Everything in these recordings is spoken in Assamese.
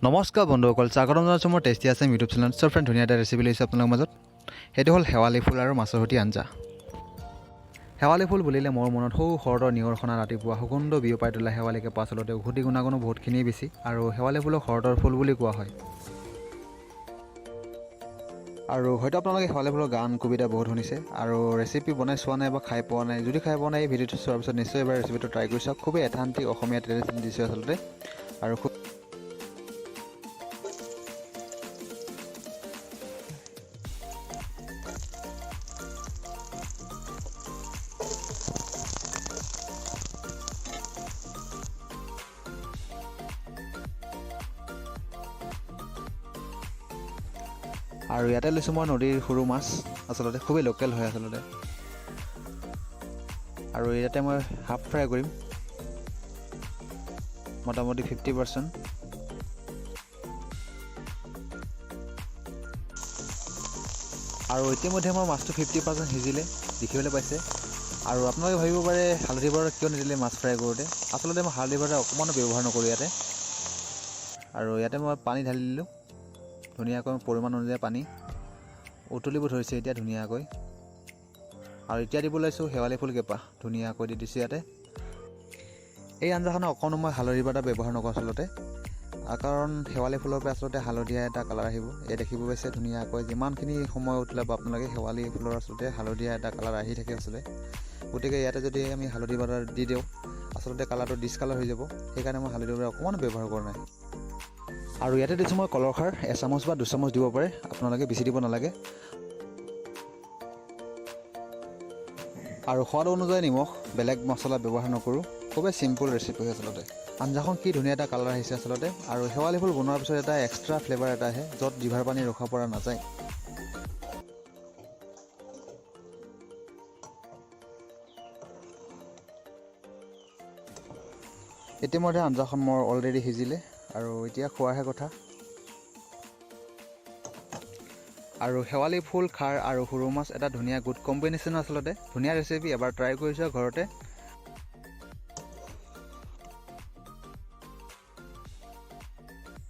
নমস্কাৰ বন্ধুসকল, স্বাগতম জনাইছোঁ মোৰ টেষ্টি আছে ইউটিউব চেনেল। চব ফ্ৰেণ্ড, ধুনীয়া এটা ৰেচিপি লৈছোঁ আপোনালোকৰ মাজত। সেইটো হ'ল শেৱালি ফুল আৰু মাছৰ সৈতে আঞ্জা। শেৱালি ফুল বুলিলে মোৰ মনত সৌ শৰতৰ নিয়ৰসনা ৰাতিপুৱা সুগন্ধ বিয়পাই তোলা শেৱালি কেঁপা। আচলতে ঔষধি গুণাগুণো বহুতখিনিয়ে বেছি আৰু শেৱালি ফুলক শৰতৰ ফুল বুলি কোৱা হয়। আৰু হয়তো আপোনালোকে শেৱালি ফুলৰ গান, কবিতা বহুত শুনিছে আৰু ৰেচিপি বনাই চোৱা নাই বা খাই পোৱা নাই। যদি খাই পোৱা নাই, এই ভিডিঅ'টো চোৱাৰ পিছত নিশ্চয় এবাৰ ৰেচিপিটো ট্ৰাই কৰি চাওক। খুবেই অথেণ্টিক অসমীয়া ট্ৰেডিশ্যন দিছোঁ আচলতে আৰু খুব আৰু ইয়াতে লৈছোঁ মই নদীৰ সৰু মাছ, আচলতে খুবেই লোকেল হয় আচলতে। আৰু ইয়াতে মই হাফ ফ্ৰাই কৰিম, মোটামুটি 50%। আৰু ইতিমধ্যে মোৰ মাছটো 50% সিজিলে, দেখিবলৈ পাইছে। আৰু আপোনালোকে ভাবিব পাৰে, হালধি পাউডাৰ কিয় নিদিলে মাছ ফ্ৰাই কৰোঁতে? আচলতে মই হালধি পাউডাৰ অকণমানো ব্যৱহাৰ নকৰোঁ ইয়াতে। আৰু ইয়াতে মই পানী ঢালি দিলোঁ ধুনীয়াকৈ, পৰিমাণ অনুযায়ী। পানী উতলিব ধৰিছে এতিয়া ধুনীয়াকৈ। আৰু এতিয়া দিব লৈছোঁ শেৱালি ফুল কেইপাহ, ধুনীয়াকৈ দি দিছোঁ ইয়াতে। এই আঞ্জাখনত অকণো মই হালধি পাউডাৰ ব্যৱহাৰ নকৰোঁ আচলতে, কাৰণ শেৱালি ফুলৰ পৰা আচলতে হালধীয়া এটা কালাৰ আহিব। এই দেখিব পাইছে, ধুনীয়াকৈ যিমানখিনি সময় উতলাব আপোনালোকে, শেৱালি ফুলৰ আচলতে হালধীয়া এটা কালাৰ আহি থাকে আচলতে। গতিকে ইয়াতে যদি আমি হালধি পাউডাৰ দি দিওঁ, আচলতে কালাৰটো ডিছকালাৰ হৈ যাব। সেইকাৰণে মই হালধি পাউডাৰ অকণমানো ব্যৱহাৰ কৰা নাই। আৰু ইয়াতে দিছোঁ মই কলৰ খাৰ এচামুচ বা দুচামুচ দিব পাৰে আপোনালোকে, বেছি দিব নালাগে। আৰু সোৱাদ অনুযায়ী নিমখ। বেলেগ মছলা ব্যৱহাৰ নকৰোঁ, খুবেই চিম্পুল ৰেচিপি হয় আচলতে। আঞ্জাখন কি ধুনীয়া এটা কালাৰ আহিছে আচলতে। আৰু শেৱালি ফুল বনোৱাৰ পিছত এটা এক্সট্ৰা ফ্লেভাৰ এটা আহে, য'ত জিভাৰ পানী ৰখাব পৰা নাযায়। ইতিমধ্যে আঞ্জাখন মোৰ অলৰেডি সিজিলে আৰু এতিয়া খোৱাৰহে কথা। আৰু শেৱালি ফুল, খাৰ আৰু সৰু মাছ এটা ধুনীয়া গুড কম্বিনেশ্যন আচলতে। ধুনীয়া ৰেচিপি, এবাৰ ট্ৰাই কৰি চোৱা ঘৰতে।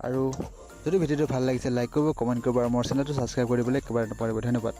আৰু যদি ভিডিঅ'টো ভাল লাগিছে, লাইক কৰিব, কমেণ্ট কৰিব আৰু মোৰ চেনেলটো ছাবস্ক্ৰাইব কৰিবলৈ একেবাৰে নাপাহৰিব। ধন্যবাদ।